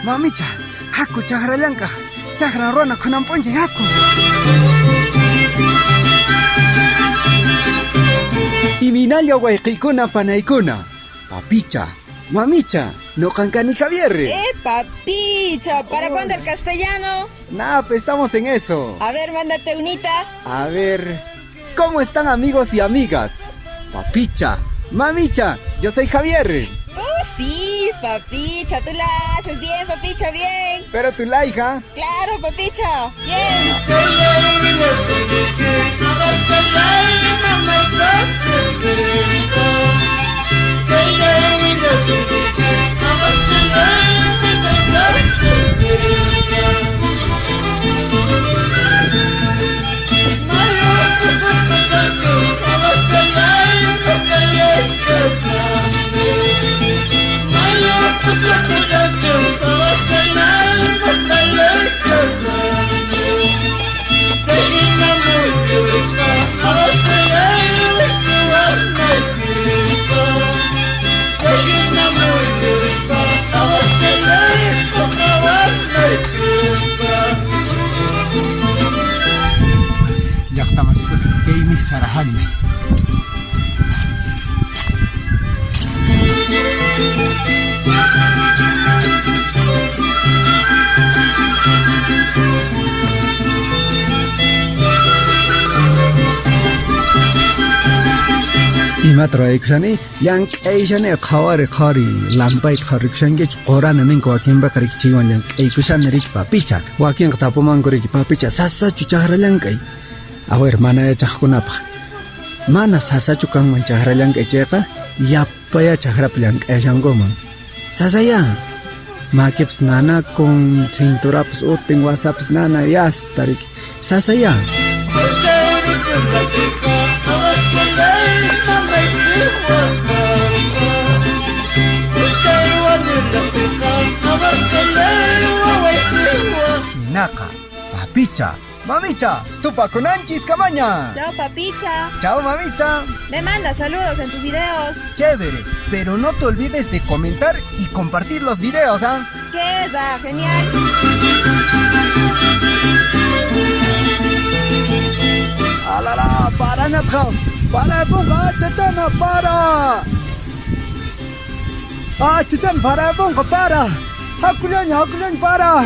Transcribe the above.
Mamicha, haku chakra llank'aq. Chakran ruwana khunan p'unchay haku. Iminalla wayqiykuna panaykuna. Papicha, mamicha, noqan kani Javier. ¡Eh, papicha! ¿Para cuándo el castellano? Nah, pues estamos en eso. A ver, mándate unita. A ver, ¿cómo están amigos y amigas? Papicha, mamicha, yo soy Javier. Tú sí, papicha, tú la haces bien, papicha, bien. Espero tu like, ¿ah? Claro, papicha, bien. Llaqtamasikuna, chaymi Sarahallay. Imata ruraykushani? Llank'ayshani qhawari qhawari lampayta qhawarikushankichu qurana ninku wakinpiqa riki chaywan llank'aykushani riki papicha. Wakinqa tapumanku riki papicha sasachu chakra llank'ay? A ver, mana yachaqkunapaq. Mana sasachu kanman chakra llank'ay chayqa llapaya chakrapi llank'ayashankuman. Sasayá. Makipas nanakun, cinturapas utin, wasapas nana, yasta riki. Sasayá. Hinaqa, papicha, mamicha, tupakunanchis kamaña. Chao, papicha. Chao, mamicha. Me manda saludos en tus videos. Chévere, pero no te olvides de comentar y compartir los videos, ¿ah? Queda genial. ¡Alala! ¡Para, Natja! ¡Para, ponga! ¡Chachana! ¡Para! ¡Ah, chachan! ¡Para, ponga! ¡Para! ¡Hakullaña, hakullaña! ¡Para!